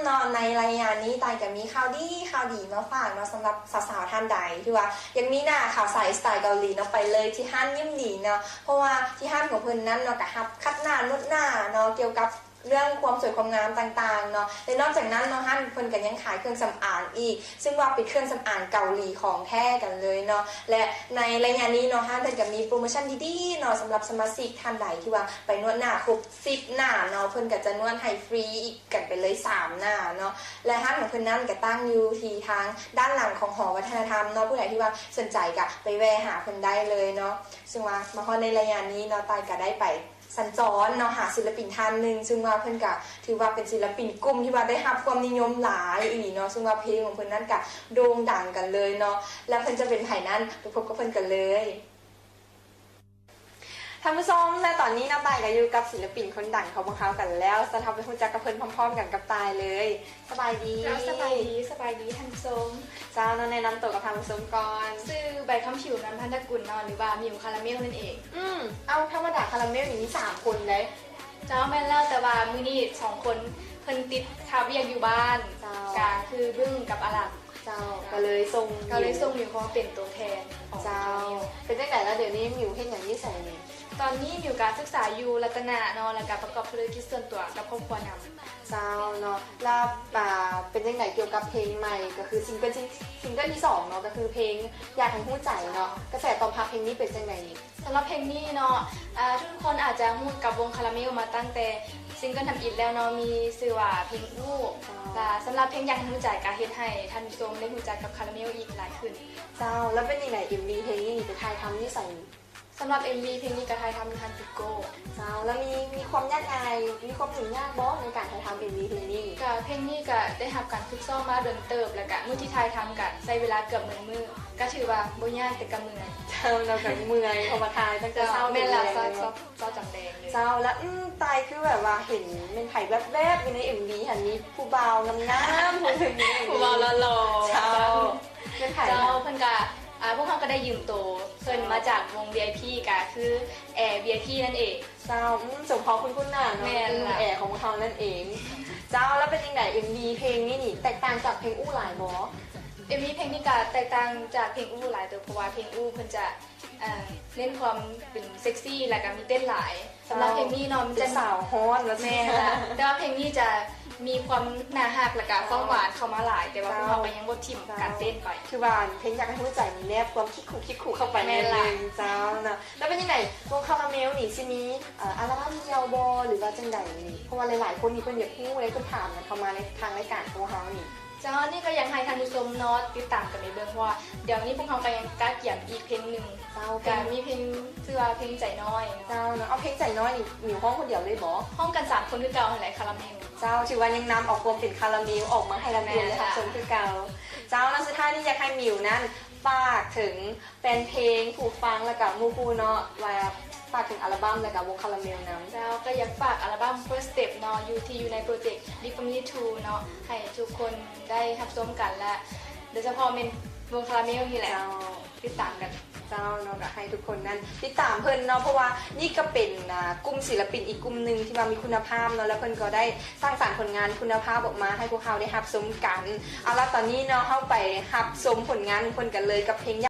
ເນາະ ໃນໄລຍະນີ້ ຕາຍກໍມີຂ່າວດີ ຂ່າວດີມາຝາກເນາະ ສຳລັບສາວໆທ່ານໃດທີ່ວ່າຢາກມີໜ້າຂາວໃສສະໄຕເກົາຫຼີເນາະ ໄປເລີຍທີ່ຮ້ານຍິ້ມດີເນາະ ເພາະວ່າທີ່ຮ້ານຂອງເພິ່ນນັ້ນເນາະ ກໍຮັບຄັດໜ້າ ນວດໜ້າເນາະ ກ່ຽວກັບເລື່ອງຄວາມສວຍຄວາມງາມຕ່າງໆເນາະ ແລະ ນອກຈາກນັ້ນເນາະ ຮ້ານເພິ່ນກໍຍັງຂາຍເຄື່ອງສຳອາງອີກ ຊຶ່ງວ່າເປັນເຄື່ອງສຳອາງເກົາຫຼີຂອງແທ້ກັນເລີຍເນາະ ແລະ ໃນໄລຍະນີ້ເນາະ ຮ້ານເພິ່ນກໍມີໂປຣໂມຊັນດີໆເນາະ ສຳລັບສະມາຊິກທ່ານໃດທີ່ວ່າໄປນວດໜ້າຄົບສິບໜ້າເນາະ ເພິ່ນກໍຈະນວດໃຫ້ຟຣີອີກ ກັນໄປເລີຍສາມໜ້າເນາະ ແລະ ຮ້ານຂອງເພິ່ນນັ້ນກໍຕັ້ງຢູ່ທີ່ທາງດ້ານຫຼັງຂອງຫໍວັດທະນະທຳເນາະ ຜູ້ໃດທີ່ວ່າສົນໃຈກໍໄປແວ່ຫາເພິ່ນໄດ້ເລີຍເນາະ ຊຶ່ງວ່າມາຮອດໃນໄລຍະນີ້ເນາະ ຕາຍກໍໄດ້ໄປສັນຈອນເນາະ ຫາສິນລະປິນທ່ານໜຶ່ງ ຊຶ່ງວ່າເພິ່ນກໍຖືວ່າເປັນສິນລະປິນກຸ່ມທີ່ວ່າໄດ້ຮັບຄວາມນິຍົມຫຼາຍອີ່ຫຼີເນາະ ຊຶ່ງວ່າເພງຂອງເພິ່ນນັ້ນກໍໂດ່ງດັງກັນເລີຍເນາະ ແລະ ເພິ່ນຈະເປັນໃຜນັ້ນ ໄປພົບກັບເພິ່ນກັນເລີຍ. ທ່ານຜູ້ຊົມ ແລະ ຕອນນີ້ເນາະ ຕາຍກໍຢູ່ກັບສິນລະປິນຄົນດັງຂອງພວກເຮົາກັນແລ້ວ ຊັ້ນເຮົາໄປຮູ້ຈັກກັບເພິ່ນພ້ອມໆກັນກັບຕາຍເລີຍ. ສະບາຍດີ. ເຈົ້າ ສະບາຍດີ ສະບາຍດີທ່ານຜູ້ຊົມ. ເຈົ້າ ເນາະ ແນະນຳໂຕກັບທ່ານຜູ້ຊົມກ່ອນ. ຊື່ ໃບຄຳຜິວ ນວນພັນທະກຸນເນາະ ຫຼືວ່າ ມິວຄາຣາເມວ ນັ້ນເອງ. ອືມ ເອົ້າ ທຳມະດາຄາຣາເມວນີ້ມີສາມຄົນເດ້. ເຈົ້າ ແມ່ນແລ້ວ ແຕ່ວ່າມື້ນີ້ສອງຄົນເພິ່ນຕິດຄາວຽກຢູ່ບ້ານ. ເຈົ້າ ກະຄືບຶ້ງກັບອາລັນ. ເຈົ້າ ເຈົ້າ ກໍເລີຍສົ່ງ ກໍເລີຍສົ່ງມິວເຂົ້າມາເປັນຕົວແທນຂອງຄາຣາເມວ. ເຈົ້າ ເປັນຈັ່ງໃດລະ ດຽວນີ້ມິວເຮັດຫຍັງຢູ່ໃສນີ້? ຕອນນີ້ມິວກະສຶກສາຢູ່ລັດຕະນະເນາະ ແລ້ວກະປະກອບທຸລະກິດສ່ວນຕົວກັບຄອບຄົວນຳ. ເຈົ້າເນາະ ແລ້ວ ອ່າ ເປັນຈັ່ງໃດກ່ຽວກັບເພງໃໝ່ ກໍຄືຊິງເກີນ ຊິງເກີນທີສອງເນາະ ກໍຄືເພງຢາກໃຫ້ຮູ້ໃຈເນາະ ກະແສຕອບຮັບເພງນີ້ເປັນຈັ່ງໃດນີ້? ສຳລັບເພງນີ້ເນາະ ອາ ທຸກໆຄົນອາດຈະຮູ້ກັບວົງຄາຣາເມວມາຕັ້ງແຕ່ຊິງເກີນທຳອິດແລ້ວເນາະ ມີຊື່ວ່າເພງອູ້. ເຈົ້າ ລະສຳລັບເພງຢາກໃຫ້ຮູ້ໃຈ ກະເຮັດໃຫ້ທ່ານຜູ້ຊົມໄດ້ຮູ້ຈັກກັບຄາຣາເມວອີກຫຼາຍຂຶ້ນ. ເຈົ້າ ລະເປັນຈັ່ງໃດ ເອັມວີເພງນີ້ໄປຖ່າຍທຳຢູ່ໃສ? ສຳລັບເອັມວີເພງນີ້ກະຖ່າຍທຳຢູ່ຮ້ານຕິໂກ້. ເຈົ້າ ລະມີ ມີຄວາມຍາກງ່າຍ ມີຄວາມຫຍຸ້ງຍາກບໍ່ໃນການຖ່າຍທຳເອັມວີເພງນີ້? ກະເພງນີ້ກະໄດ້ຮັບການຝຶກຊ້ອມມາດົນເຕີບ ລະກະມື້ທີ່ຖ່າຍທຳກະໃຊ້ເວລາເກືອບໝົດມື້ ກະຖືວ່າບໍ່ຍາກແຕ່ກະເມື່ອຍ. ເຈົ້າ ເນາະ ກະເມື່ອຍ ເພາະວ່າຖ່າຍຕັ້ງແຕ່ເຊົ້າ. ແມ່ນແລ້ວ ເຊົ້າ ເຈົ້າ ເຈົ້າຈຳແດງເລີຍ. ເຈົ້າ ລະ ອືມ ຕາຍຄືແບບວ່າເຫັນແມ່ນໃຜແວບໆຢູ່ໃນເອັມວີຫັ້ນ ມີຜູ້ບ່າວງາມໆຜູ້ໜຶ່ງຢູ່ໃນເອັມວີ ຜູ້ບ່າວຫຼໍ່ໆ. ເຈົ້າ ເຈົ້າ ເປັນໃຜ? ເຈົ້າ ເພິ່ນກະ ອາ ພວກເຮົາກະໄດ້ຢືມໂຕເພິ່ນມາຈາກວົງວີໄອພີ ກະຄືແອວີໄອພີນັ້ນເອງ. ເຈົ້າ ອືມ ສົມພໍຄຸນໆໜ້າເນາະ. ແມ່ນລະ ເປັນໜຸ່ມແອຂອງພວກເຮົານັ້ນເອງ. ເຈົ້າ ລະເປັນຈັ່ງໃດ ເອັມວີເພງນີ້ນີ້ແຕກຕ່າງຈາກເພງອູ້ຫຼາຍບໍ່? ເອັມວີເພງນີ້ກະແຕກຕ່າງຈາກເພງອູ້ຫຼາຍເຕີບ ເພາະວ່າເພງອູ້ເພິ່ນຈະ ເອີ ເນັ້ນຄວາມເປັນເຊັກຊີ ລະກະມີເຕັ້ນຫຼາຍ. ສຳລັບເພງນີ້ເນາະ ມັນຈະ ເປັນສາວຮ້ອນວ່າຊັ້ນ. ແມ່ນລະ ແຕ່ວ່າເພງນີ້ຈະມີຄວາມໜ້າຮັກ ລະກະຄວາມຫວານເຂົ້າມາຫຼາຍ ແຕ່ວ່າພວກເຮົາກະຍັງບໍ່ຖິ້ມການເຕັ້ນໄປ. ເຈົ້າ ຄືວ່າເພງຢາກໃຫ້ຮູ້ໃຈນີ້ແນບຄວາມຄິກຄຸກຄິກຄຸກເຂົ້າໄປ. ແມ່ນລະ ໜ້ອຍໜຶ່ງ. ເຈົ້າເນາະ ລະເປັນຈັ່ງໃດ ວົງຄາຣາເມວນີ້ຊິມີ ເອີ ອັລບັມດ່ຽວບໍ່ ຫຼືວ່າຈັ່ງໃດນີ້? ເພາະວ່າຫຼາຍໆຄົນນີ້ເພິ່ນຢາກຮູ້ເດ້ ເພິ່ນຖາມກັນເຂົ້າມາໃນທາງລາຍການຂອງເຮົານີ້. ເຈົ້າ ອັນນີ້ກະຢາກໃຫ້ທ່ານຜູ້ຊົມເນາະ ຕິດຕາມກັນໄປເບິ່ງ ເພາະວ່າດຽວນີ້ພວກເຮົາກະຍັງກະກຽມອີກເພງໜຶ່ງ. ເຈົ້າ ກະມີເພງຊື່ວ່າເພງໃຈນ້ອຍ. ເຈົ້າເນາະ ເອົາ ເພງໃຈນ້ອຍນີ້ມິວຮ້ອງຄົນດຽວເລີຍບໍ່? ຮ້ອງກັນສາມຄົນຄືເກົ່າຫັ້ນແຫຼະ ຄາຣາເມວ. ເຈົ້າ ຖືວ່າຍັງນຳເອົາຄວາມເປັນຄາຣາເມວອອກມາໃຫ້ນັກຮຽນໄດ້ຮັບຊົມຄືເກົ່າ. ເຈົ້າ ແລ້ວສຸດທ້າຍນີ້ຢາກໃຫ້ມິວນັ້ນຝາກເຖິງ ແຟນເພງ ຜູ້ຟັງ ລະກະໝູ່ຄູ່ເນາະ ວ່າຝາກເຖິງອັລບັມ ລະກະວົງຄາຣາເມວນຳ. ເຈົ້າ ກະຢາກຝາກອັລບັມ First Step ເນາະ ຢູ່ທີ່ຢູ່ໃນໂປຣເຈັກ Live For Me Too ເນາະ ໃຫ້ທຸກຄົນໄດ້ຮັບຊົມກັນ ລະໂດຍສະເພາະແມ່ນວົງຄາຣາເມວນີ້ແຫຼະ. ເຈົ້າ ຕິດຕາມກັນ. ເຈົ້າເນາະ ກະໃຫ້ທຸກຄົນນັ້ນຕິດຕາມເພິ່ນເນາະ ເພາະວ່ານີ້ກະເປັນ ອາ ກຸ່ມສິນລະປິນອີກກຸ່ມໜຶ່ງທີ່ວ່າມີຄຸນນະພາບເນາະ ລະເພິ່ນກໍໄດ້ສ້າງສັນຜົນງານຄຸນນະພາບອອກມາໃຫ້ພວກເຮົາໄດ້ຮັບຊົມກັນ. ເອົາລະ ຕອນນີ້ເນາະ ເຮົາໄປຮັບຊົມຜົນງານຂອງເພິ່ນກັນເລີຍ ກັບເພງ